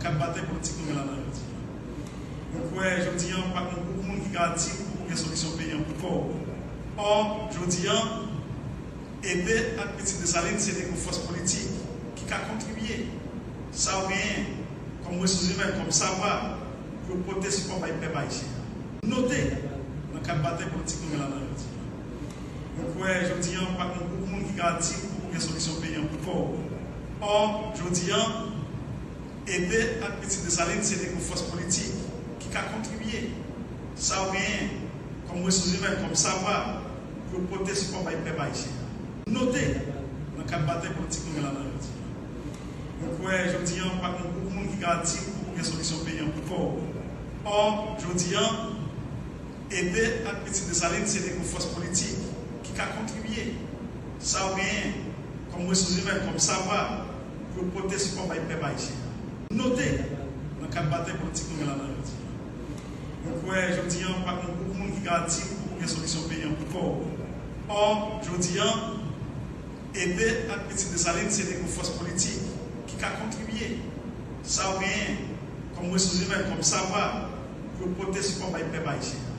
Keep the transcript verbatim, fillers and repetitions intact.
Kat batay politik nou gen la nan jodi a. Mwen kwè jodi a pa gen yon gwoup moun ki ka di ou gen solisyon peyi an pou kò w. Ò, jodi a, Ede ak Pitit Desalin se de gwo fòs politik ki ka kontribye sa yo genyen kòm resous imèn, kòm savwa, pou yo pote sipò bay pèp ayisyen an. Note, nan kat batay politik nou gen la nan jodi a. Mwen kwè jodi a pa gen yon gwoup moun ki ka di ou gen solisyon peyi an pou kò w. Ò, jodi a, Ede ak Pitit Desalin se de gwo fòs politik ki ka kontribye sa yo genyen kòm resous imèn, kòm savwa, pou yo pote sipò bay pèp ayisyen an. Note, nan kat batay politik nou gen la nan jodi a. Mwen kwè jodi a pa gen yon gwoup moun ki ka di ou gen solisyon peyi an pou kò w. Ò, jodi a, Ede ak Pitit Desalin se de gwo fòs politik ki ka kontribye sa yo genyen kòm resous imèn, kòm savwa, pou yo pote sipò bay pèp ayisyen an. Note, nan kat batay politik nou gen la nan jodi a. Mwen kwè jodi a pa gen yon gwoup moun ki ka di ou gen solisyon peyi an pou kò w. Ò, jodi a, Ede ak Pitit Desalin se de gwo fòs politik ki ka kontribye sa yo genyen kòm resous imèn, kòm savwa, pou yo pote sipò bay pèp ayisyen an.